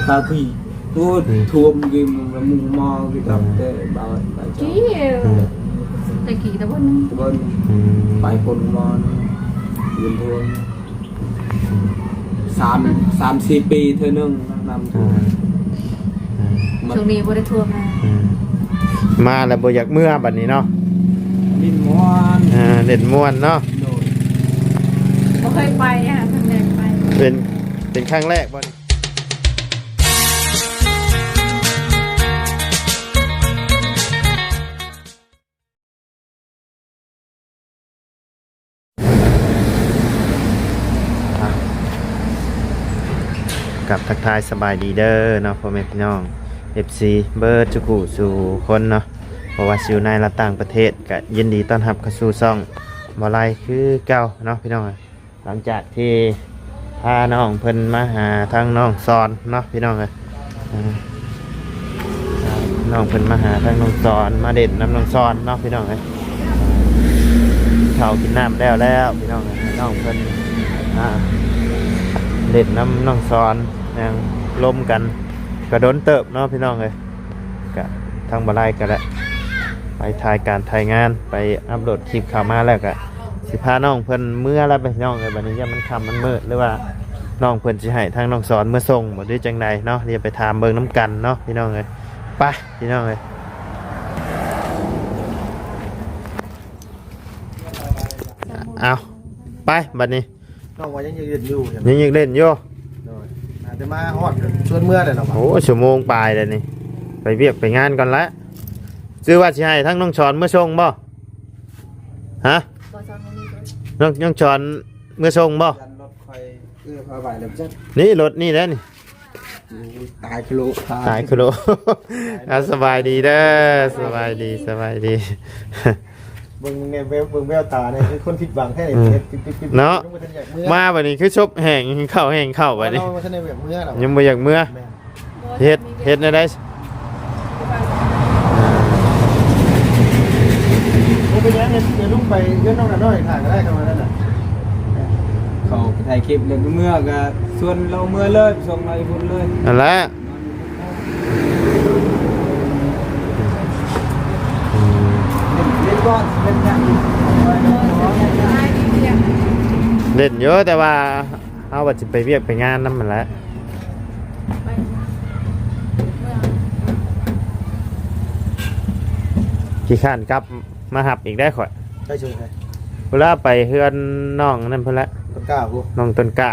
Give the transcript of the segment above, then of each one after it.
ຕາກີ້ ໂອ້ ອືມ ຖ້ວມກີ້ ມັນກໍໝູ່ມາກີ້ ອືມ ຕາມແຕ່ບາດ ບາດເຈົ້າ ກີ້ ອືມ ແຕ່ກີ້ຕະບົນ ຕະບົນ ອືມ ໄປຄົນມາເປັນຖ້ວມ ອືມ ສາມ ສາມສີ່ປີເທື່ອໜຶ່ງນະ ນ້ຳຖ້ວມ ອືມ ອືມ ຊ່ວງນີ້ບໍ່ໄດ້ຖ້ວມນະ ອືມ ມາແລ້ວບໍ່ຢາກເມືອບັດນີ້ເນາະ ຫຼິ້ນມ່ວນ ເອີ ຫຼິ້ນມ່ວນເນາະ ໂດຍ ບໍ່ເຄີຍໄປ ຫາຄັ້ງແລກໄປ ເປັນ ເປັນຄັ້ງແລກບໍ່? ກັບທັກທາຍສະບາຍດີເດີເນາະ ພໍ່ແມ່ພີ່ນ້ອງ ເອັຟຊີ ເບິດສູ່ຜູ້ສູ່ຄົນເນາະ ບໍ່ວ່າຊິຢູ່ໃນ ແລະ ຕ່າງປະເທດ ກະຍິນດີຕ້ອນຮັບເຂົ້າສູ່ຊ່ອງບໍ່ໄລຄືເກົ່າເນາະ ພີ່ນ້ອງເອີຍ. ຫຼັງຈາກທີ່ພານ້ອງເພິ່ນມາຫາທາງນ້ອງສອນເນາະ ພີ່ນ້ອງເອີຍ ອ່າ ນ້ອງເພິ່ນມາຫາທາງນ້ອງສອນ ມາຫຼິ້ນນຳນ້ອງສອນເນາະ ພີ່ນ້ອງເອີຍ ກິນເຂົ້າກິນນ້ຳແລ້ວແລ້ວ ພີ່ນ້ອງເອີຍ ໃຫ້ນ້ອງເພິ່ນ ອ່າ ຫຼິ້ນນຳນ້ອງສອນ ຍັງລົມກັນກະດົນເຕີບເນາະ ພີ່ນ້ອງເອີຍ. ກະທາງບໍ່ໄລກະໄດ້ໄປຖ່າຍການຖ່າຍງານ ໄປອັບໂຫຼດຄລິບເຂົ້າມາແລ້ວ ກະຊິພານ້ອງເພິ່ນເມືອແລ້ວ ພີ່ນ້ອງເອີຍ. ບັດນີ້ຢ້ານມັນຄ່ຳມັນມືດ ຫຼືວ່ານ້ອງເພິ່ນຊິໃຫ້ທາງນ້ອງສອນເມືອສົ່ງບໍ່ ຫຼືຈັ່ງໃດເນາະ ດຽວໄປຖາມເບິ່ງນຳກັນເນາະ ພີ່ນ້ອງເອີຍ. ໄປ ພີ່ນ້ອງເອີຍ ເອົາ ໄປບັດນີ້. ນ້ອງວ່າຍັງຢາກຫຼິ້ນຢູ່ ຍັງຢາກຫຼິ້ນຢູ່ ໂດຍ ອາດຈະມາຮອດກະຊວນເມືອແຫຼະເນາະ. ໂອ້ ຊົ່ວໂມງປາຍແລ້ວນີ້ ໄປວຽກໄປງານກ່ອນລະ. ຊື່ວ່າຊິໃຫ້ທາງນ້ອງສອນເມືອສົ່ງບໍ່? ຮະ? ນ້ອງ ນ້ອງສອນເມືອສົ່ງບໍ່? ເອີ ພາໄປແລ້ວ ນີ້ລົດນີ້ແຫຼະນີ້. ຕາຍຄືໂລ ຕາຍຄືໂລ. ອ່າ ສະບາຍດີເດີ ສະບາຍດີ ສະບາຍດີ. ເບິ່ງແນວ ເບິ່ງແວວຕານີ້ຄືຄົນຜິດຫວັງແທ້ ອືມ ເຮັດປິດໆໆ ເນາະ ຍັງບໍ່ທັນຢາກເມືອ ມາບັດນີ້ຄືສົບແຫ້ງ ເຂົ້າແຫ້ງເຂົ້າບັດນີ້ ເຮົາບໍ່ທັນໄດ້ຢາກເມືອແລ້ວ ຍັງບໍ່ຢາກເມືອ ແມ່ນ ເຮັດ ເຮັດແນວໃດ? ບໍ່ເປັນຫຍັງ ດຽວລົງໄປເຮືອນນ້ອງໜ້ານ້ອຍຖ້າກໍໄດ້ ຄັນວ່ານັ້ນນະ ເຂົາໄປຖ່າຍຄລິບ ແລ້ວກໍເມືອກໍຊວນລາວເມືອເລີຍ ໄປສົ່ງລາວຢູ່ພຸ້ນເລີຍ ນັ້ນແຫຼະ. ເຫຼັ້ນຢູ່ ແຕ່ວ່າເຮົາວ່າຊິໄປວຽກໄປງານນຳຫັ້ນແຫຼະ ຂີ້ຄ້ານກັບມາຮັບອີກໄດ໋ຂ້ອຍ ໄປເຊີຍ ເວລາໄປເຮືອນນ້ອງນັ້ນພຸ້ນແຫຼະ ຕົ້ນກ້າພຸ້ນ ນ້ອງຕົ້ນກ້າ.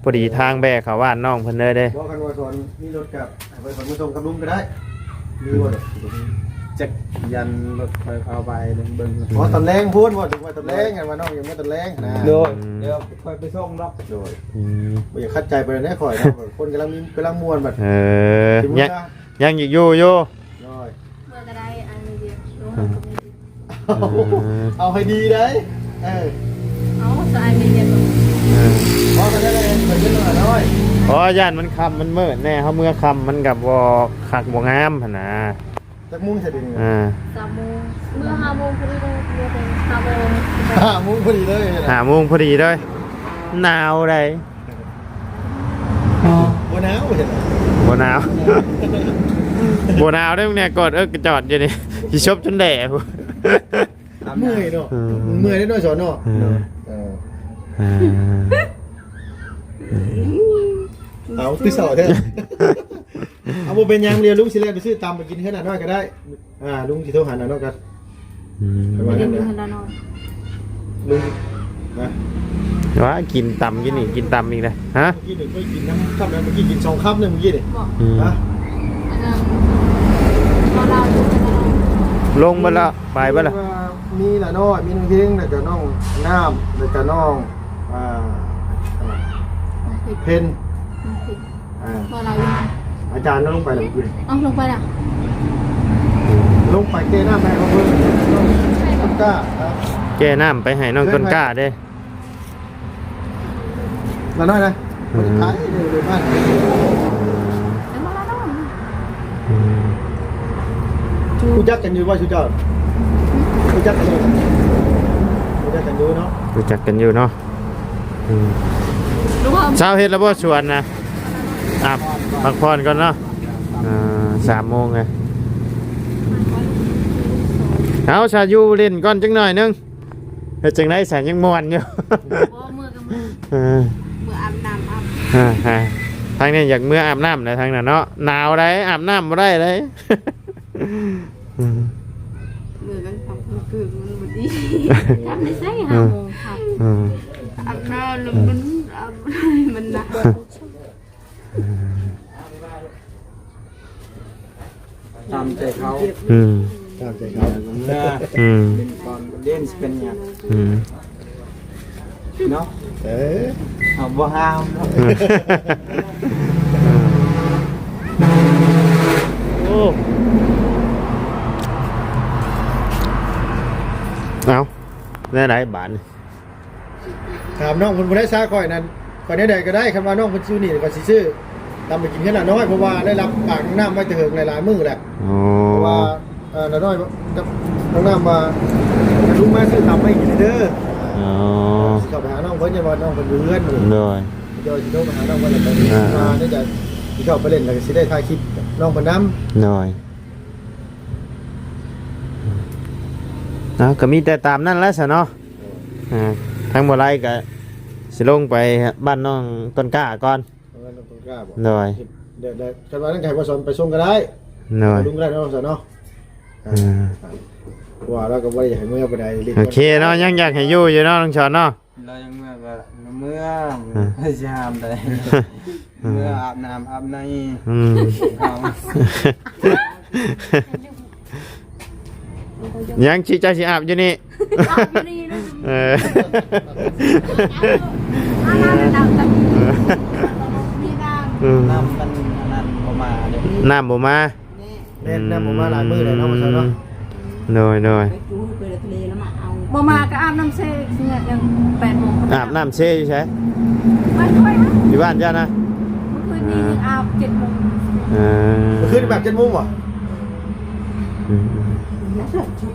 ພໍດີທາງແບກເຂົ້າບ້ານນ້ອງເພິ່ນເລີຍເດ້. ບໍ່ ຄັນວ່າສອນມີລົດກະໃຫ້ໄປຂົນມາສົ່ງກັບລຸງກໍໄດ້ ມີບໍ່? ຈັກຢັນລົດໄຟຟ້າໄປເບິ່ງ ອໍ ຕອນແລງພຸ້ນ ບໍ່ ເຖິງວ່າຕອນແລງ ຄັນວ່ານ້ອງຍັງມາຕອນແລງນະ ໂດຍ ດຽວຂ້ອຍໄປສົ່ງດອກ ໂດຍ ອືມ ບໍ່ຢາກຂັດໃຈປານໃດຂ້ອຍນະ ຄົນກຳລັງມີ ກຳລັງມ່ວນບັດ ເອີ ຍັງ ຍັງອີກຢູ່ຢູ່ ໂດຍ ເມື່ອກໍໄດ້ ອັນນີ້ດຽວ ອືມ ເອົາໃຫ້ດີໄດ໋ ເອີ ເອົາສາຍໄປຮຽນ ເອີ ບໍ່ ກໍໄດ້ໄປຮຽນໜ້ອຍ ອໍ ຢ້ານມັນຄ່ຳມັນມືດແດ່ ເຮົາເມືອຄ່ຳມັນກໍບໍ່ຄັກບໍ່ງາມຫັ້ນນະ. ຈັກໂມງຊະເດ? ອ່າ ສາມໂມງ ເມືອຫ້າໂມງພໍດີເລີຍ ເມືອແຕ່ຫ້າໂມງ ຫ້າໂມງພໍດີເລີຍ ຫ້າໂມງພໍດີເລີຍ ໜາວໃດ໋. ບໍ່ໜາວ ບໍ່ໜາວ ບໍ່ໜາວເດ້ ແນ່ ກອດເອິກກະຈອດຢູ່ນີ້ ຊິສົບຈົນແດ່ພຸ້ນ ເມື່ອຍເນາະ ອືມ ເມື່ອຍເດ້ເນາະ ສອນເນາະ ເອີ ເອີ ເອີ ເອົາ ຄືເສົ້າແທ້ ເອົາ ບໍ່ເປັນຫຍັງ ດຽວລຸງຊິແລ່ນໄປຊື້ຕຳໄປກິນເຮືອນນ້ານ້ອຍກໍໄດ້. ອ່າ ລຸງຊິໂທຫານ້ານ້ອຍກ່ອນ ອືມ ໄປເຮັດຢູ່ຫັ້ນລະເນາະ ລຸງ ນະ ວ່າກິນຕຳ ກິນອີກ ກິນຕຳອີກເດ້ ຮະ ເມື່ອກີ້ນີ້ໄປກິນນຳ ຄ່ຳແລ້ວ ເມື່ອກີ້ກິນສອງຄຳເລີຍ ເມື່ອກີ້ນີ້ ອືມ ຮະ ອັນນັ້ນ ເຮົາລາວຢູ່ກັນ ລົງເບິດລະ ໄປເບິດລະ ມີນ້ານ້ອຍ ມີນ້ອງເຮງ ແລ້ວກໍນ້ອງນ້ຳ ແລ້ວກໍນ້ອງ ອ່າ ນ້ອງເພັນ ເພັນ ອ່າ ບໍ່ລາວຢູ່ ອາຈານລົງໄປແລ້ວເມື່ອກີ້ ເອົ້າ ລົງໄປແລ້ວ ລົງໄປແກ່ນ້ຳໃຫ້ເຂົາເບິ່ງ ໃຊ່ ຕົ້ນກ້າ ແກ່ນ້ຳໄປໃຫ້ນ້ອງຕົ້ນກ້າເດ້ ລານ້ອຍນະ ອືມ ຂາຍຢູ່ໃນບ້ານ ອືມ ຮູ້ຈັກກັນຢູ່ບໍ່ ຊຸເຈົ້າ? ຮູ້ຈັກກັນຢູ່ ຮູ້ຈັກກັນຢູ່ເນາະ ຮູ້ຈັກກັນຢູ່ເນາະ. ອືມ ຊາວເຮັດແລ້ວບໍ່ສວນນະ? ອາບ ພັກຜ່ອນກ່ອນເນາະ. ອ່າ ສາມໂມງແລ້ວ. ເອົາ ສາຢູ່ຫຼິ້ນກ່ອນຈັກໜ້ອຍໜຶ່ງ. ເຮັດຈັ່ງໃດ ສາຍັງມ່ວນຢູ່? ບໍ່ ເມືອກໍເມືອ. ເອີ ເມືອອາບນ້ຳອາບ. ອ່າ ທາງນີ້ຢາກເມືອອາບນ້ຳແຫຼະ ທາງນັ້ນເນາະ. ໜາວໃດ໋ ອາບນ້ຳບໍ່ໄດ້ໃດ໋. ເມືອກາງຄ່ຳກາງຄືນມັນບໍ່ດີ. ກັບໄດ້ໃສ ຫ້າໂມງຄ່ຳ. ອືມ ອືມ ອາບນ້ຳແລ້ວມັນ ອືມ ອາບ ມັນໜາວ. ຕາມໃຈເຂົາ. ອືມ ຕາມໃຈເຂົາ. ເມື່ອ ອືມ ເປັນກ່ອນ ເດັ່ນຊິເປັນຫຍັງ? ອືມ ເນາະ. ເອີ ເຮົາບໍ່ຫ້າມເນາະ. ໂອ້ ເອົາ ແນວໃດບາດນີ້? ຖາມນ້ອງເພິ່ນບໍ່ໄດ້ຊາຂ້ອຍນັ້ນ ຂ້ອຍແນວໃດກໍໄດ້ ຄັນວ່ານ້ອງເພິ່ນຢູ່ນີ້ ຂ້ອຍຊິຊື້ຕຳໄປກິນເຮືອນນ້ານ້ອຍ ເພາະວ່າໄດ້ຮັບປາກນ້ອງນ້ຳໄວ້ແຕ່ເຫິງຫຼາຍໆມື້ແຫຼະ. ອໍ ເພາະວ່າ ເອີ ນ້ານ້ອຍກັບນ້ອງນ້ຳວ່າ ໃຫ້ລຸງມາຊື້ຕຳໄວ້ກິນເດີ. ອໍ ຊິເຂົ້າໄປຫານ້ອງເພິ່ນ ຍ້ອນວ່ານ້ອງເພິ່ນຢູ່ເຮືອນ. ໂດຍ ເຈົ້າຊິໂທໄປຫານ້ອງເພິ່ນ ແລ້ວກໍ ອ່າ ວ່າໄດ້ຈະຊິເຂົ້າໄປຫຼິ້ນ ແລ້ວກໍຊິໄດ້ຖ່າຍຄລິບນ້ອງເພິ່ນນຳ. ໂດຍ ເອົາ ກໍມີແຕ່ຕາມນັ້ນແຫຼະຊະເນາະ. ອ່າ ທາງບໍ່ໄຫຼກໍຊິລົງໄປບ້ານນ້ອງຕົ້ນກ້າກ່ອນ. ເອີ ນ້ອງຕົ້ນກ້າບໍ? ໂດຍ ເດີ ເດີ ຄັນວ່ານັ້ນກໍໃຫ້ພໍ່ສອນໄປສົ່ງກໍໄດ້. ໂດຍ ລຸງກໍໄດ້ເນາະ ສອນເນາະ. ອ່າ ອ່າ ເພາະວ່າລາວກໍບໍ່ໄດ້ຢາກໃຫ້ເມືອປານໃດ. ໂອເຄເນາະ ຍັງຢາກໃຫ້ຢູ່ຢູ່ເນາະ ນ້ອງສອນເນາະ. ລາວຍັງເມືອກໍເມືອ ອ່າ ຊິຫ້າມໄດ້. ເມືອອາບນ້ຳອາບໃນ. ອືມ ເອົາ ຍັງຊິ ເຈົ້າຊິອາບຢູ່ນີ້? ອາບຢູ່ນີ້ນະ. ເອີ ອາບນ້ຳ ນ້ຳ ມີນ້ຳ. ອືມ ນ້ຳມັນອັນນັ້ນບໍ່ມາເດ້. ນ້ຳບໍ່ມາ. ແມ່ນ ນ້ຳບໍ່ມາຫຼາຍມື້ແລ້ວເນາະ ວ່າຊັ້ນເນາະ. ໂດຍ ໂດຍ ໄປປູໄປທະເລແລ້ວມາເອົາ. ບໍ່ມາກໍອາບນ້ຳເຊ ເສຍຍັງແປດໂມງ. ອາບນ້ຳເຊຢູ່ໃສ? ບ້ານຂ້ອຍນະ. ຢູ່ບ້ານເຈົ້ານະ? ເມື່ອຄືນນີ້ອາບເຈັດໂມງ. ເອີ ເມື່ອຄືນອາບເຈັດໂມງບໍ? ອືມ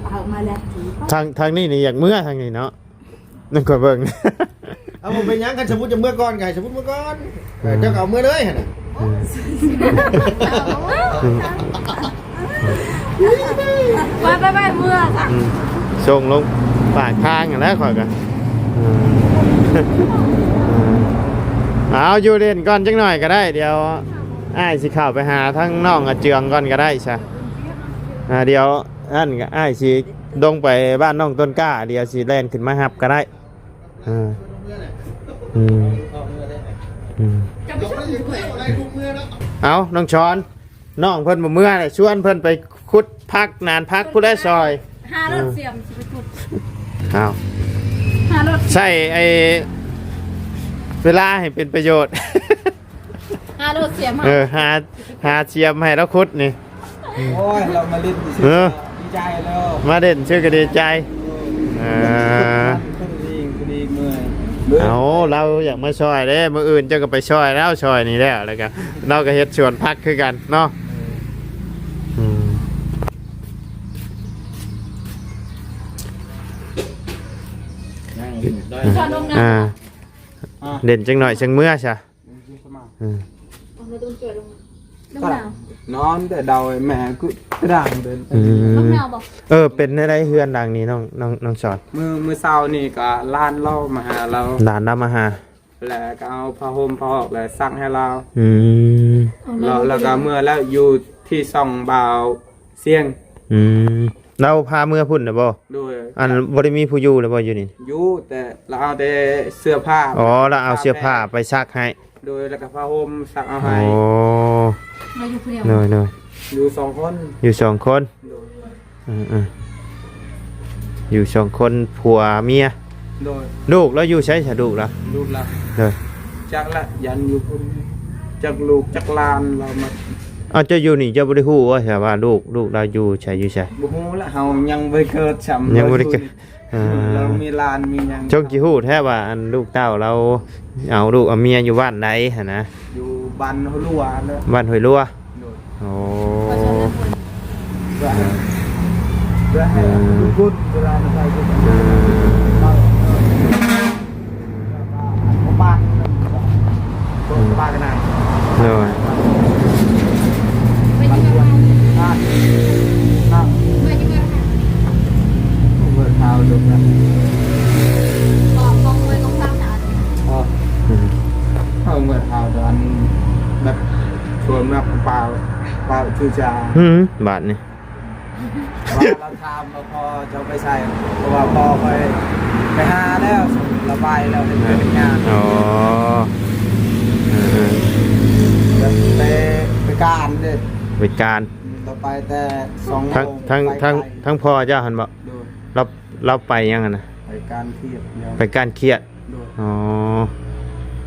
ເອົາມາແລ້ວ. ທາງ ທາງນີ້ນີ້ຢາກເມືອທາງນີ້ເນາະ. ນັ້ນຂ້ອຍເບິ່ງ. ເອົາ ບໍ່ເປັນຫຍັງ ຄັນສົມມຸດຈະເມືອກ່ອນ ກໍໃຫ້ສົມມຸດເມືອກ່ອນ. ເອີ ເຈົ້າກໍເອົາເມືອເລີຍຫັ້ນນະ. ໄປ ໄປ ໄປ ເມືອຊະ. ອືມ ສົ່ງລົງປາກທາງຫັ້ນແຫຼະ ຂ້ອຍກໍ ເອີ ເອົາ ຢູ່ຫຼິ້ນກ່ອນຈັກໜ້ອຍກໍໄດ້ ດຽວອ້າຍຊິເຂົ້າໄປຫາທາງນ້ອງອາເຈືອງກ່ອນກໍໄດ້ຊະ. ອ່າ ດຽວ ອັນ ອ້າຍຊິລົງໄປບ້ານນ້ອງຕົ້ນກ້າ ດຽວຊິແລ່ນຂຶ້ນມາຮັບກໍໄດ້. ອ່າ ອືມ ອືມ ເອົາ ນ້ອງຊອນ ນ້ອງເພິ່ນບໍ່ເມືອເລີຍ ຊວນເພິ່ນໄປຂຸດຜັກ ໜານຜັກພຸ້ນແຫຼະ ຊ່ອຍ ຫາລົດສຽມຊິໄປຂຸດ. ເອົາ ຫາລົດ ໃຊ້ໄອ້ເວລາໃຫ້ເປັນປະໂຫຍດ. ຫາໂລດສຽມ ເອີ ຫາ ຫາສຽມໃຫ້ລາວຂຸດນີ້. ໂອ້ຍ ລາວມາຫຼິ້ນຊື່ ເອີ ດີໃຈແລ້ວ ມາຫຼິ້ນຊື່ກໍດີໃຈ. ເອີ ເອີ ເອົາ ລາວຢາກມາຊ່ອຍເດ້ ມື້ອື່ນເຈົ້າກໍໄປຊ່ອຍລາວ ຊ່ອຍນີ້ແລ້ວ ແລ້ວກໍລາວກໍເຮັດສວນຜັກຄືກັນເນາະ. ເອີ ອືມ ຍັງຫຼິ້ນໄດ້ ອ່າ ອ່າ ຫຼິ້ນຈັກໜ້ອຍ ຈັ່ງເມືອຊະ. ອືມ ນອນແຕ່ເດົາ ແມ່ຄືກະດ້າງເດີນ. ອືມ ເອີ ເປັນແນວໃດເຮືອນຫຼັງນີ້ ນ້ອງ ນ້ອງ ນ້ອງສອນ? ມື້ ມື້ເຊົ້ານີ້ກໍຫຼານລາວມາຫາລາວ ຫຼານລາວມາຫາ ແລ້ວກໍເອົາຜ້າຫົ່ມຜ້າຫອກແລ້ວຊັກໃຫ້ລາວ. ອືມ ແລ້ວ ແລ້ວກໍເມືອແລ້ວ ຢູ່ທີ່ຊ່ອງບ່າວ ສຽງ. ອືມ ລາວພາເມືອພຸ້ນນະບໍ່? ໂດຍ ອັນ ບໍ່ໄດ້ມີຜູ້ຢູ່ແລ້ວບໍ່ຢູ່ນີ້? ຢູ່ ແຕ່ລາວເອົາແຕ່ເສື້ອຜ້າ. ອໍ ລາວເອົາເສື້ອຜ້າໄປຊັກໃຫ້. ໂດຍ ແລ້ວກໍຜ້າຫົ່ມຊັກເອົາໃຫ້. ໂອ້ ລາວຢູ່ຜູ້ດຽວ. ໂດຍ ໂດຍ ຢູ່ສອງຄົນ. ຢູ່ສອງຄົນ. ໂດຍ ເອີໆ ຢູ່ສອງຄົນ ຜົວເມຍ. ໂດຍ ລູກລາວຢູ່ໃສຊະ ລູກລາວ? ລູກລາວ ໂດຍ ຈັກລະ ຢ້ານຢູ່ພຸ້ນ ຈັກລູກຈັກຫຼານລາວມາ. ເອົາ ເຈົ້າຢູ່ນີ້ເຈົ້າບໍ່ໄດ້ຮູ້ວ່າ ວ່າລູກ ລູກລາວຢູ່ໃສ ຢູ່ໃສ? ບໍ່ຮູ້ລະ ເຮົາຍັງບໍ່ໄດ້ເກີດຊ້ຳ ຍັງບໍ່ໄດ້ເກີດ. ເອີ ລາວມີຫຼານມີຫຍັງ ຈົ່ງຊິຮູ້ແທ້ວ່າ ອັນ ລູກເຕົ້າລາວເອົາລູກເອົາເມຍຢູ່ບ້ານໃດຫັ້ນນະ? ຢູ່ບ້ານຫ້ວຍຫຼວງຫັ້ນແຫຼະ. ບ້ານຫ້ວຍຫຼວງ. ໂດຍ ໂອ້ ເອີ ເວລາໄປພຸ້ນ ເອີ ເອີ ປະມານ ປະ ສະບາຍກັນນະ ໂດຍ ໄປເທື່ອ ບ້ານ ເນາະ ເມື່ອຍເມື່ອຍ ເມື່ອຍເຊົ້າ ຂອງ ຂອງເມື່ອຍຂອງເຊົ້ານະ ເອີ ອືມ ເອົາເມື່ອຍເຊົ້າ ອັນແບບ ຊວນມາເປົ່າ ເປົ່າຊື່ຈາ ອືມ ບາດນີ້ ວ່າລາວຖາມວ່າພໍ່ເຈົ້າໄປໃສ ເພາະວ່າພໍ່ຂ້ອຍໄປຫາແລ້ວ ລາວໄປແລ້ວເຮັດວຽກເຮັດງານ ອໍ ເອີ ແບບໄປ ໄປການເດ້ ໄປການ ອືມ ລາວໄປແຕ່ສອງໂມງ ທັງ ທັງ ໄປໄກ ທັງ ທັງພໍ່ເຈົ້າຫັ້ນບໍ? ໂດຍ ລາວ ລາວໄປຫຍັງຫັ້ນນະ? ໄປການຂຽດ ໄປການຂຽດ ໂດຍ ອໍ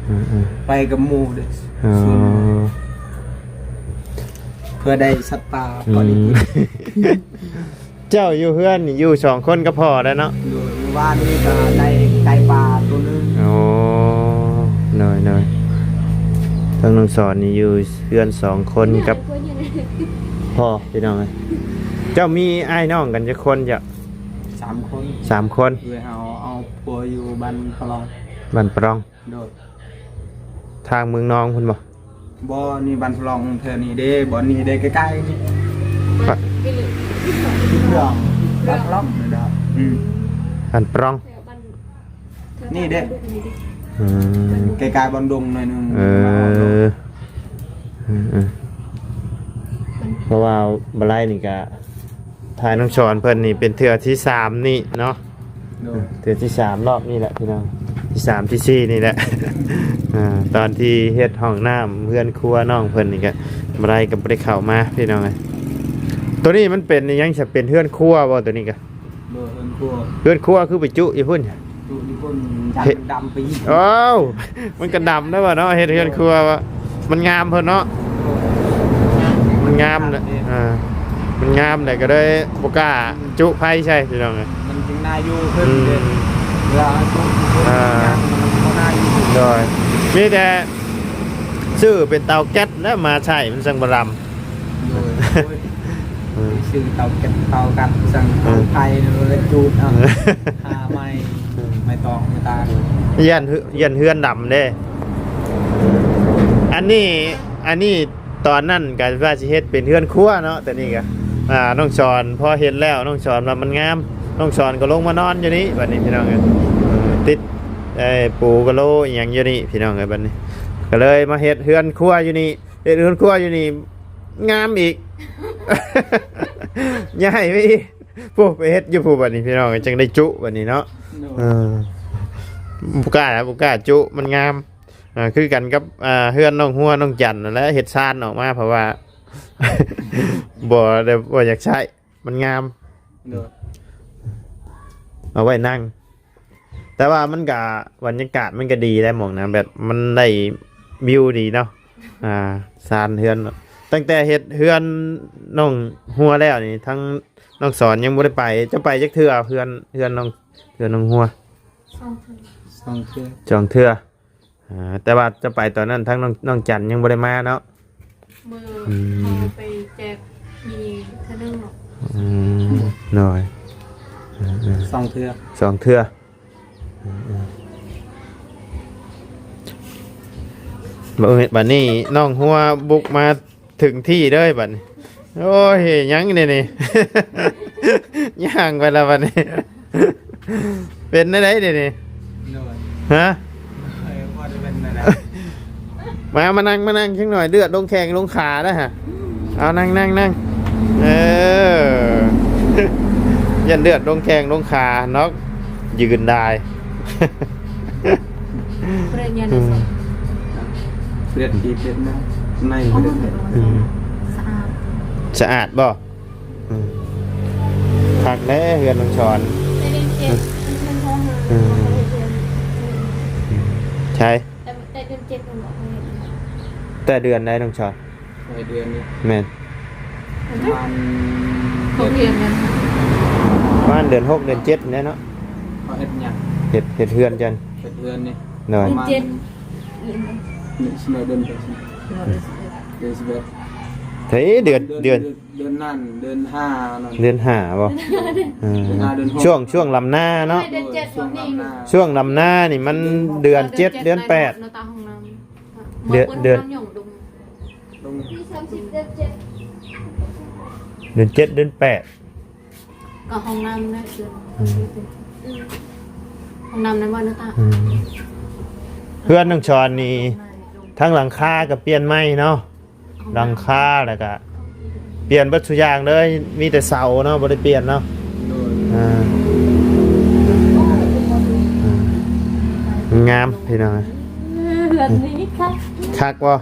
ເອີໆ ໄປກັບໝູ່ເດ້ ອໍ ສ່ວນ ເພື່ອໄດ້ສັດປ່າ ອືມ ພໍດີກິນ ເຈົ້າຢູ່ເຮືອນນີ້ຢູ່ສອງຄົນກັບພໍ່ແລ້ວເນາະ? ໂດຍ ມື້ວານນີ້ກໍໄດ້ໄກ່ປ່າໂຕໜຶ່ງ ອໍ ໂດຍໆ ທາງນ້ອງສອນນີ້ຢູ່ເຮືອນສອງຄົນກັບພໍ່ ພີ່ນ້ອງເອີຍ ເຈົ້າມີອ້າຍນ້ອງກັນຈັກຄົນເຈົ້າ? ສາມຄົນ ສາມຄົນ ເອື້ອຍເຮົາເອົາຜົວຢູ່ບ້ານປະລອງ ບ້ານປະລອງ ໂດຍ ທາງເມືອງນອງພຸ້ນບໍ່? ບໍ່ ນີ້ບ້ານປະລອງແຖວນີ້ເດ້ ບ່ອນນີ້ເດ້ ໃກ້ໆນີ້ ປະ ເຄື່ອງ ບ້ານປະລອງນີ້ດອກ ອືມ ບ້ານປະລອງ ແຖວບ້ານ ນີ້ເດ້ ອືມ ໃກ້ໆບ່ອນດົງໜ້ອຍໜຶ່ງ ເອີ ເອີໆ ເພາະວ່າບໍ່ໄລນີ້ກະ ຖ່າຍນ້ອງສອນເພິ່ນນີ້ເປັນເທື່ອທີສາມນີ້ເນາະ ໂດຍ ເທື່ອທີສາມ ລອບນີ້ແຫຼະພີ່ນ້ອງ ທີສາມທີສີ່ນີ້ແຫຼະ ອ່າ ຕອນທີ່ເຮັດຫ້ອງນ້ຳເຮືອນຄົວນ້ອງເພິ່ນນີ້ກະ ບໍ່ໄດ້ ກໍບໍ່ໄດ້ເຂົ້າມາພີ່ນ້ອງເອີຍ ໂຕນີ້ມັນເປັນອີຫຍັງຊະ ເປັນເຮືອນຄົວບໍ່ໂຕນີ້ກະ? ໂດຍ ເຮືອນຄົວ ເຮືອນຄົວຄືໄປຈຸຢູ່ພຸ້ນ? ຢູ່ຢູ່ພຸ້ນ ເຮັດ ມັນດຳປີ ອ້າວ ມັນກໍດຳແລ້ວວະເນາະ ເຮັດເຮືອນຄົວວະ ມັນງາມເພິ່ນເນາະ ມັນງາມແຫຼະ ອ່າ ມັນງາມແຫຼະ ກໍເລີຍບໍ່ກ້າຈຸໄຟໃສ່ພີ່ນ້ອງເອີຍ ມັນຈຶ່ງໜ້າຢູ່ຂຶ້ນ ອືມ ເວລາເຮົາຈຸ ອ່າ ມັນບໍ່ໜ້າຢູ່ ໂດຍ ມີແຕ່ຊື້ເປັນເຕົາແກັສແລ້ວມາໃຊ້ ມັນຈັ່ງບໍ່ດຳ ໂດຍ ໂອ້ຍ ອືມ ຊື້ເຕົາແກັສເຕົາກັດ ສັ່ງ ອືມ ເຕົາໄຟ ແລ້ວກໍຈູດເອົາ ຫາໄມ້ ໄມ້ຕອກໄມ້ຕານ ຢ້ານເຮືອນ ຢ້ານເຮືອນດຳເດ້ ອັນນີ້ ອັນນີ້ຕອນນັ້ນກໍວ່າຊິເຮັດເປັນເຮືອນຄົວເນາະ ແຕ່ນີ້ກໍ ອ່າ ນ້ອງສອນພໍເຫັນແລ້ວ ນ້ອງສອນວ່າມັນງາມ ນ້ອງສອນກໍລົງມານອນຢູ່ນີ້ບັດນີ້ພີ່ນ້ອງເອີຍ ເອີ ຕິດ ເອີ ປູກະໂລອີ່ຫຍັງຢູ່ນີ້ພີ່ນ້ອງເອີຍ ບັດນີ້ກໍເລີຍມາເຮັດເຮືອນຄົວຢູ່ນີ້ ເຮັດເຮືອນຄົວຢູ່ນີ້ງາມອີກ ຍ້າຍໄປອີກ ໂອ້ ໄປເຮັດຢູ່ພຸ້ນບັດນີ້ພີ່ນ້ອງ ຈັ່ງໄດ້ຈຸບັດນີ້ເນາະ ໂດຍ ເອີ ບໍ່ກ້າ ບໍ່ກ້າຈຸ ມັນງາມ ອ່າ ຄືກັນກັບ ອ່າ ເຮືອນນ້ອງຫົວນ້ອງຈັນນັ້ນແຫຼະ ເຮັດຊານອອກມາ ເພາະວ່າ ບໍ່ໄດ້ ບໍ່ຢາກໃຊ້ ມັນງາມ ໂດຍ ເອົາໄວ້ນັ່ງ ແຕ່ວ່າມັນກະ ບັນຍາກາດມັນກະດີໄດ໋ໝ່ອງນະ ແບບມັນໄດ້ວິວດີເນາະ ອ່າ ຊານເຮືອນ ຕັ້ງແຕ່ເຮັດເຮືອນນ້ອງຫົວແລ້ວນີ້ ທັງນ້ອງສອນຍັງບໍ່ໄດ້ໄປ ເຈົ້າໄປຈັກເທື່ອ ເຮືອນ ເຮືອນນ້ອງ ເຮືອນນ້ອງຫົວ? ສອງເທື່ອ ສອງເທື່ອ ສອງເທື່ອ ອ່າ ແຕ່ວ່າເຈົ້າໄປຕອນນັ້ນ ທັງນ້ອງ ນ້ອງຈັນຍັງບໍ່ໄດ້ມາເນາະ ມື້ ອືມ ເຮົາໄປແຈກມີເທື່ອໜຶ່ງເນາະ ອືມ ໂດຍ ເອີໆ ສອງເທື່ອ ສອງເທື່ອ ເອີໆ ບັດ ບັດນີ້ນ້ອງຫົວບຸກມາເຖິງທີ່ເລີຍບັດນີ້ ໂອ້ຍ ຫຍັງນີ້ນີ້ ຍ່າງໄປແລ້ວບັດນີ້ ເປັນແນວໃດນີ້ນີ້ ໂດຍ ຮະ ໂດຍ ບໍ່ໄດ້ເປັນແນວໃດ ມາ ມານັ່ງ ມານັ່ງຈັກໜ້ອຍ ເລືອດລົງແຂ້ງລົງຂາແລ້ວຫະ ເອົາ ນັ່ງ ນັ່ງ ນັ່ງ ເອີ ຢ້ານເລືອດລົງແຂ້ງລົງຂາເນາະ ຢືນດາຍ ເພິ່ນເຮັດຫຍັງ ອືມ ໃນ ອືມ ສະອາດ ສະອາດບໍ່? ອືມ ຄັກແດ່ເຮືອນນ້ອງສອນ ແຕ່ເດືອນເຈັດ ອືມ ມັນເປັນໂທຫາ ອືມ ເຮົາເຮັດເຮືອນ ໃຊ່ ແຕ່ ແຕ່ເດືອນເຈັດມັນບອກເຮົາເຮັດ ແຕ່ເດືອນໃດນ້ອງສອນ? ຫຼາຍເດືອນຢູ່ ແມ່ນ ປະມານ ເຂົາເຮັດຫຍັງ ປະມານເດືອນຫົກເດືອນເຈັດນີ້ແຫຼະເນາະ ເຂົາເຮັດຫຍັງ ເຮັດ ເຮັດເຮືອນຈັ່ງ ເຮັດເຮືອນນີ້ ໂດຍ ປະມານ ເດືອນເຈັດ ນີ້ຊິເດືອນໃດ ເດືອນສິບເອັດ ເດືອນສິບເອັດ ເຮີ້ຍ ເດືອນ ເດືອນ ເດືອນ ເດືອນ ເດືອນນັ້ນ ເດືອນຫ້ານັ້ນ ເດືອນຫ້າບໍ່? ເອີ ເດືອນຫ້າ ເດືອນຫົກ ຊ່ວງ ຊ່ວງລຳນາເນາະ ເດືອນເຈັດ ໂດຍ ຊ່ວງລຳນາ ຊ່ວງລຳນານີ້ມັນເດືອນເຈັດ ເດືອນແປດ ໜ້າຕ່າງຫ້ອງນ້ຳ ເດືອນ ເດືອນ ເດືອນເຈັດ ເດືອນແປດ ກໍຫ້ອງນ້ຳນະ ເດືອນ ອືມ ຫ້ອງນ້ຳນັ້ນວ່ານະຕາ ອືມ ເຮືອນນ້ອງຊອນນີ້ ທັງຫຼັງຄາກໍປ່ຽນໃໝ່ເນາະ. ຫຼັງຄາ ແລ້ວກະປ່ຽນເບິດຊຸຢ່າງເລີຍ ມີແຕ່ເສົາເນາະ ບໍ່ໄດ້ປ່ຽນເນາະ. ໂດຍ ອ່າ ອ່າ ງາມພີ່ນ້ອງ ເຮືອນນີ້ຄັກ ຄັກບໍ່?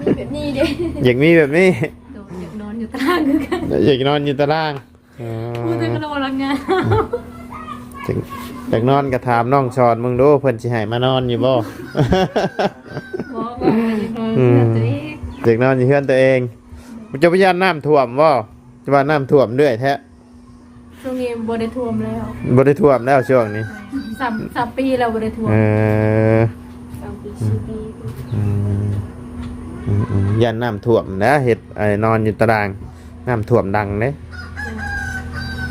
ມີແບບນີ້ເດ້ ຢາກມີແບບນີ້ ໂດຍ ຢາກນອນຢູ່ຕາລາງຄືກັນ ຢາກນອນຢູ່ຕາລາງ. ອໍ ໂອ້ ແຕ່ກໍລະວັງງາມ ອືມ ຈັ່ງ ຢາກນອນກໍຖາມນ້ອງຊອນເບິ່ງດູ ເພິ່ນຊິໃຫ້ມານອນຢູ່ບໍ່? ບໍ່ ບໍ່ ຢາກນອນ ອືມ ເຮືອນຕົວເອງ ຢາກນອນຢູ່ເຮືອນຕົວເອງ. ເຈົ້າບໍ່ຢ້ານນ້ຳຖ້ວມບໍ່? ເຈົ້າວ່ານ້ຳຖ້ວມເລື້ອຍແທ້. ຊ່ວງນີ້ບໍ່ໄດ້ຖ້ວມແລ້ວ ບໍ່ໄດ້ຖ້ວມແລ້ວຊ່ວງນີ້ ສາມ ສາມປີແລ້ວບໍ່ໄດ້ຖ້ວມ. ເອີ ສາມປີ ສີ່ປີ ອືມ ອືມໆ ຢ້ານນ້ຳຖ້ວມນະ ເຮັດ ໄອ້ ນອນຢູ່ຕາລາງ ນ້ຳຖ້ວມດັງເດ້.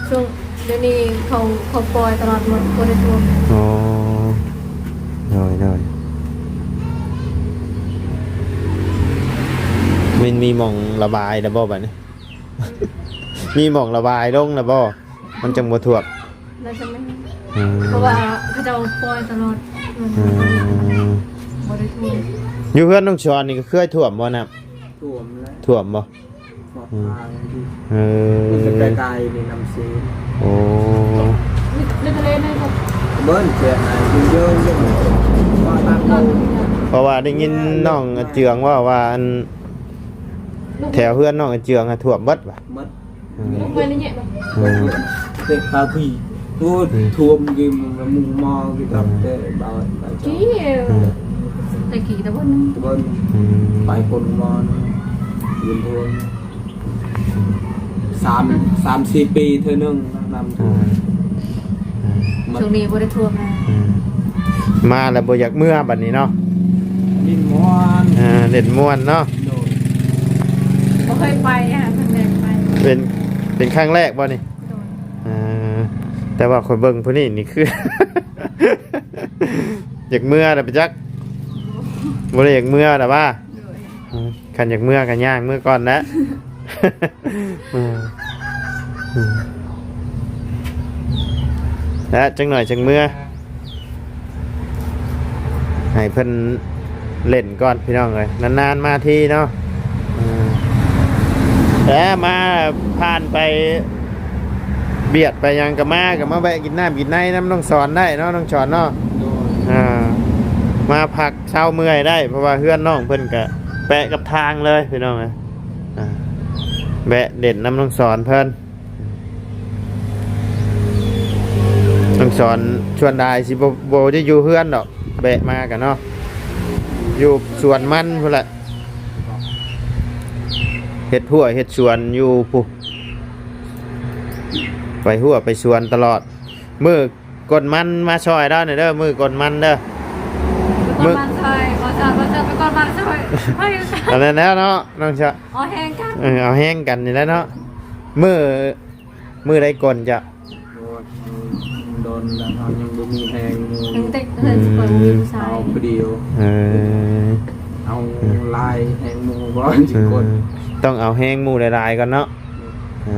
ຊ່ວງດຽວນີ້ເຂົາ ເຂົາປ່ອຍຕະຫຼອດໝົດ ບໍ່ໄດ້ຖ້ວມ. ອໍ ໂດຍໆ ມັນມີໝ່ອງລະບາຍແລ້ວບໍ່ບັດນີ້? ມີໝ່ອງລະບາຍລົງແລ້ວບໍ່? ມັນຈັ່ງບໍ່ຖ້ວມ. ໜ້າຈະແມ່ນ ອືມ ເພາະວ່າເຂົາເຈົ້າປ່ອຍຕະຫຼອດ ອືມ ບໍ່ໄດ້ຖ້ວມ. ຢູ່ເຮືອນນ້ອງຊອນນີ້ກໍເຄີຍຖ້ວມບໍ່ນ້ຳ? ຖ້ວມແລ້ວ ຖ້ວມບໍ່? ອືມ ເອີ ມັນຈະໄກໆ ໃນນ້ຳເຊ. ໂອ້ ໃນທະເລນັ້ນກໍ ເບິ່ງເສຍຫາຍເຍີະໆ ເພາະວ່າໄດ້ຍິນນ້ອງອາເຈືອງເວົ້າວ່າ ອັນ ແຖວເຮືອນນ້ອງອາເຈືອງ ຖ້ວມເບິດວ່າ ໝົດ ອືມ ລົງໄປໃນແຍະບໍ່? ອືມ ເຕັກພາພີ ໂອ້ ອືມ ຖ້ວມກິນໝູ່ໝໍກິນຕັບແຕ່ບ່າວ ອືມ ແຕ່ກີ້ຕະບົນ ຕະບົນ ອືມ ໄປຄົນໝໍ ເປັນຖ້ວມ ສາມ ສາມສີ່ປີເທື່ອໜຶ່ງ ນ້ຳຖ້ວມ ອືມ ໝົດ ຊ່ວງນີ້ບໍ່ໄດ້ຖ້ວມນະ ອືມ ມາແລ້ວບໍ່ຢາກເມືອບັດນີ້ເນາະ ຫຼິ້ນມ່ວນ ເອີ ຫຼິ້ນມ່ວນເນາະ ໂດຍ ບໍ່ເຄີຍໄປ ຄັ້ງແລກໄປ ເປັນ ເປັນຄັ້ງແລກບໍ່ນີ້? ໂດຍ ເອີ ແຕ່ວ່າຂ້ອຍເບິ່ງຜູ້ນີ້ນີ້ຄື ຢາກເມືອແລ້ວໄປຈັກ ບໍ່ໄດ້ຢາກເມືອແລ້ວວ່າ ໂດຍ ອືມ ຄັນຢາກເມືອກໍຍ່າງເມືອກ່ອນແຫຼະ ອືມ ອືມ ແລະ ຈັກໜ້ອຍຈັ່ງເມືອ ໃຫ້ເພິ່ນ ເລ່ນກ່ອນພີ່ນ້ອງເອີຍ ນານໆມາທີເນາະ ເອີ ແລ້ວມາຜ່ານໄປ ບຽດໄປຫຍັງກໍມາ ກໍມາແວະກິນນ້ຳກິນໃນນຳນ້ອງສອນໄດ້ເນາະ ນ້ອງສອນເນາະ ໂດຍ ອ່າ ມາພັກເຊົາເມື່ອຍໄດ້ ເພາະວ່າເຮືອນນ້ອງເພິ່ນກໍແປະກັບທາງເລີຍພີ່ນ້ອງເອີຍ ອ່າ ແວະເລ່ນນຳນ້ອງສອນເພິ່ນ ນ້ອງສອນ ສ່ວນຫຼາຍຊິບໍ່ ບໍ່ໄດ້ຢູ່ເຮືອນດອກ ແວະມາກັນເນາະ ຢູ່ສວນມັນພຸ້ນແຫຼະ ເຮັດຮົ້ວເຮັດສວນຢູ່ພຸ້ນ ໄປຮົ້ວໄປສວນຕະຫຼອດ ມື້ກົ້ນມັນມາຊ່ອຍລາວແດ່ເດີ ມື້ກົ້ນມັນເດີ ໄປກ້ອນມັນຊ່ອຍ ບໍ່ຊ່ອຍ ບໍ່ຊ່ອຍ ໄປກ້ອນມັນຊ່ອຍ ອັນນັ້ນແລ້ວເນາະ ນ້ອງຊະ ເອົາແຮງກັນ ເອີ ເອົາແຮງກັນນີ້ແຫຼະເນາະ ມື້ ມື້ໃດກົ້ນຈະ ໂອ້ຍ ດົນແລ້ວ ເຮົາຍັງບໍ່ມີແຮງໝູ່ ຕັ້ງແຕ່ເຮືອນ ອືມ ຊິເປີດ ບໍ່ມີຜູ້ຊາຍ ເອົາຜູ້ດຽວ ເອີ ເອົາ ເອີ ຫຼາຍແຮງໝູ່ບໍ່ ຊິ ເອີ ກ້ນ ຕ້ອງເອົາແຮງໝູ່ຫຼາຍໆກ່ອນເນາະ ເອີ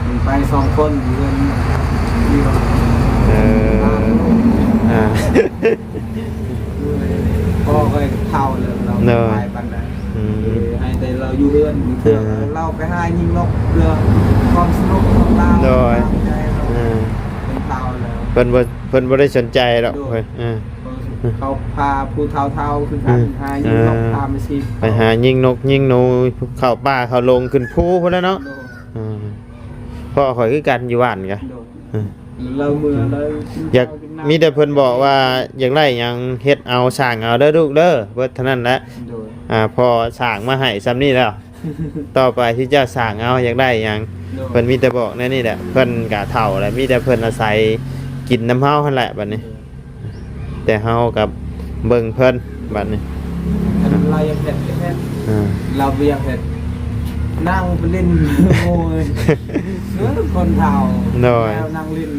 ມັນໄປສອງຄົນ ເຮືອນດຽວ ເອີ ອ່າ ພໍ່ຂ້ອຍເຖົ້າແລ້ວ ລາວ ໂດຍ ບໍ່ໄປປານໃດ ອືມ ເອີ ໃຫ້ແຕ່ລາວຢູ່ເຮືອນ ເພື່ອ ເອີ ລາວໄປຫາຍິງນົກ ເພື່ອຄວາມສະໜຸກຂອງລາວ ໂດຍ ຕາມໃຈລາວ ເອີ ເປັນເຖົ້າແລ້ວ ເພິ່ນບໍ່ ເພິ່ນບໍ່ໄດ້ສົນໃຈດອກ ໂດຍ ເພິ່ນ ເອີ ເຂົາພາຜູ້ເຖົ້າໆຄືກັນ ອືມ ຫາຍິງນົກ ເອີ ຫາມາຊິ ໄປຫາຍິງນົກຍິງໜູ ເຂົ້າປ່າເຂົ້າດົງ ຂຶ້ນພູພຸ້ນແຫຼະເນາະ ໂດຍ ເອີ ພໍ່ຂ້ອຍຄືກັນ ຢູ່ບ້ານກະ ໂດຍ ເອີ ລາວເມືອລາວ ຢາກ ກິນນ້ຳ ມີແຕ່ເພິ່ນບອກວ່າ ຢາກໄດ້ຫຍັງເຮັດເອົາ ສ້າງເອົາເດີລູກເດີ ເບິດເທົ່ານັ້ນແຫຼະ ໂດຍ ອ່າ ພໍ່ສ້າງມາໃຫ້ຊ່ຳນີ້ແລ້ວ ຕໍ່ໄປທີ່ເຈົ້າສ້າງເອົາ ຢາກໄດ້ຫຍັງ ໂດຍ ເພິ່ນມີແຕ່ບອກແນວນີ້ແຫຼະ ເພິ່ນກະເຖົ້າແລ້ວ ມີແຕ່ເພິ່ນອາໄສກິນນຳເຮົາຫັ້ນແຫຼະບັດນີ້ ໂດຍ ແຕ່ເຮົາກໍເບິ່ງເພິ່ນບັດນີ້ ອັນລາວຢາກເຮັດກໍເຮັດ ອ່າ ລາວບໍ່ຢາກເຮັດ ນັ່ງໄປຫຼິ້ນ ໂອ້ຍ ເອີ ຄົນເຖົ້າ ໂດຍ ແນວນັ່ງຫຼິ້ນ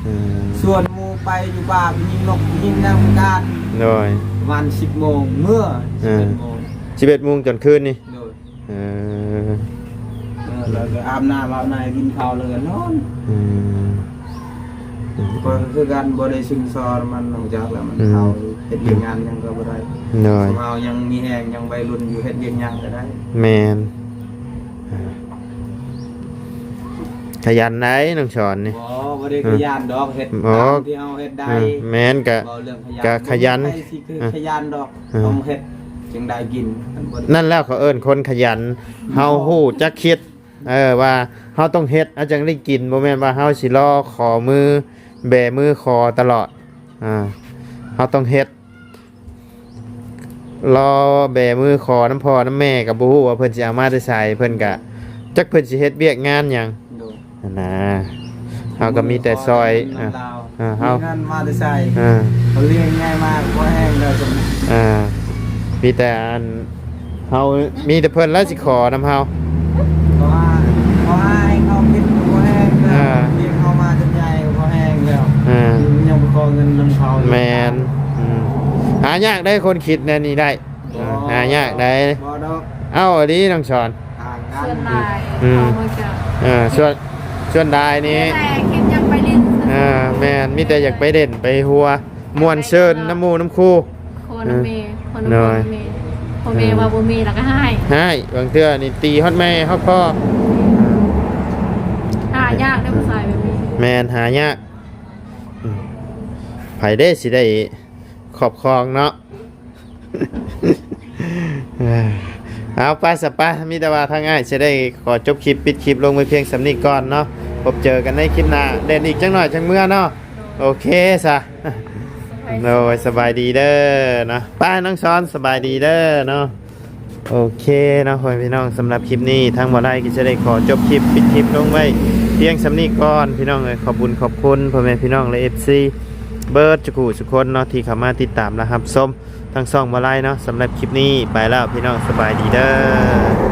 ອືມ ຊວນໝູ່ໄປຢູ່ປ່າ ໄປຍິງນົກ ໄປຍິງນຳການ ໂດຍ ປະມານສິບໂມງເມືອ ເອີ ສິບເອັດໂມງ ສິບເອັດໂມງຕອນຄືນນີ້ ໂດຍ ເອີ ເອີ ແລ້ວກໍອາບນ້ຳອາບໃນ ກິນເຂົ້າ ແລ້ວກໍນອນ ອືມ ຂ້ອຍກໍຄືກັນ ບໍ່ໄດ້ຊຶມຊອນມັນ ນອກຈາກແລ້ວມັນ ອືມ ເຖົ້າ ເຮັດວຽກງານຫຍັງກໍບໍ່ໄດ້ ໂດຍ ເຮົາຍັງມີແຮງ ຍັງໄວລຸ້ນຢູ່ ເຮັດວຽກຫຍັງກໍໄດ້ ແມ່ນ ຂະຫຍັນໄດ໋ນ້ອງສອນນີ້ ບໍ່ ບໍ່ໄດ້ ເອີ ຂະຫຍັນດອກ ເຮັດ ບໍ່ ຕາມທີ່ເຮົາເຮັດໄດ້ ເອີ ແມ່ນ ກະ ເວົ້າເລື່ອງຂະຫຍັນ ກະຂະຫຍັນ ບໍ່ມີໃຜຊິ ເອີ ຂະຫຍັນດອກ ເອີ ຕ້ອງເຮັດຈຶ່ງໄດ້ກິນ ຄັນບໍ່ ນັ້ນແຫຼະເຂົາເອີ້ນຄົນຂະຫຍັນ ເຮົາຮູ້ຈັກຄິດ ເອີ ວ່າເຮົາຕ້ອງເຮັດ ເຮົາຈັ່ງໄດ້ກິນ ບໍ່ແມ່ນວ່າເຮົາຊິລໍຂໍມື ແບມືຂໍຕະຫຼອດ ອ່າ ເຮົາຕ້ອງເຮັດ ລໍແບມືຂໍນຳພໍ່ນຳແມ່ ກໍບໍ່ຮູ້ວ່າເພິ່ນຊິເອົາມາແຕ່ໃສ ເພິ່ນກະຈັກເພິ່ນຊິເຮັດວຽກງານຫຍັງ ໂດຍ ຫັ້ນນະ ເຮົາກໍມີແຕ່ຊ່ອຍ ຂໍເງິນນຳລາວ ເອີ ເຮົາ ມີເງິນມາແຕ່ໃສ ເອີ ເຂົາລ້ຽງໃຫຍ່ມາກໍພໍແຮງແລ້ວ ເອີ ມີແຕ່ອັນ ເຮົາມີແຕ່ເພິ່ນແລ້ວຊິຂໍນຳເຮົາ ຂໍຫາ ຂໍຫາໃຫ້ເຂົາກິນກໍພໍແຮງແລ້ວ ອ່າ ລ້ຽງເຮົາມາຈົນໃຫຍ່ກໍພໍແຮງແລ້ວ ອ່າ ຍັງໄປຂໍເງິນນຳເຂົາອີກ ແມ່ນ ອືມ ຫາຍາກເດ້ຄົນຄິດແນວນີ້ໄດ້ ບໍ່ ເອີ ຫາຍາກໄດ້ ບໍ່ດອກ ເອົ້າ ອີ່ຫຼີນ້ອງສອນ ຫາກັນ ສ່ວນຫຼາຍ ອືມ ເຂົາມັກຈະ ເອີ ສ່ວນ ສ່ວນຫຼາຍນີ້ ແຕ່ຄິດຢາກໄປຫຼິ້ນ ເອີ ແມ່ນ ມີແຕ່ຢາກໄປຫຼິ້ນໄປຫົວ ມ່ວນຊື່ນນຳໝູ່ນຳຄູ່ ຂໍນຳແມ່ ຂໍນຳພໍ່ນຳແມ່ ໂດຍ ພໍ່ແມ່ ເອີ ວ່າບໍ່ມີແລ້ວກໍຮ້າຍ ຮ້າຍ ບາງເທື່ອນີ້ຕີຮອດແມ່ຮອດພໍ່ ຫາຍາກເດ້ຜູ້ຊາຍແບບນີ້ ແມ່ນ ຫາຍາກ ອືມ ໃຜເດ້ຊິໄດ້ຄອບຄອງເນາະ ເອົາ ໄປຊະ ໄປ ມີແຕ່ວ່າທາງອ້າຍຊິໄດ້ຂໍຈົບຄລິບ ປິດຄລິບລົງໄວ້ພຽງສ່ຳນີ້ກ່ອນເນາະ ພົບເຈີກັນໃນຄລິບໜ້າ ແລ່ນອີກຈັກໜ້ອຍຈັ່ງເມືອເນາະ ໂອເຄຊະ ໂດຍ ສະບາຍດີເດີເນາະ ໄປນ້ອງສອນ ສະບາຍດີເດີເນາະ ໂອເຄເນາະ ພໍ່ແມ່ພີ່ນ້ອງ ສຳລັບຄລິບນີ້ ທາງບໍ່ໄດ້ກໍຈະໄດ້ຂໍຈົບຄລິບ ປິດຄລິບລົງໄວ້ພຽງສ່ຳນີ້ກ່ອນ ພີ່ນ້ອງເອີຍ ຂອບບຸນຂອບຄຸນພໍ່ແມ່ພີ່ນ້ອງ ແລະ ເອັຟຊີ ເບິດທຸກຜູ້ທຸກຄົນເນາະ ທີ່ເຂົ້າມາຕິດຕາມ ແລະ ຮັບຊົມ ທາງຊ່ອງບໍ່ໄດ້ເນາະ ສຳລັບຄລິບນີ້ໄປແລ້ວ ພີ່ນ້ອງ ສະບາຍດີເດີ.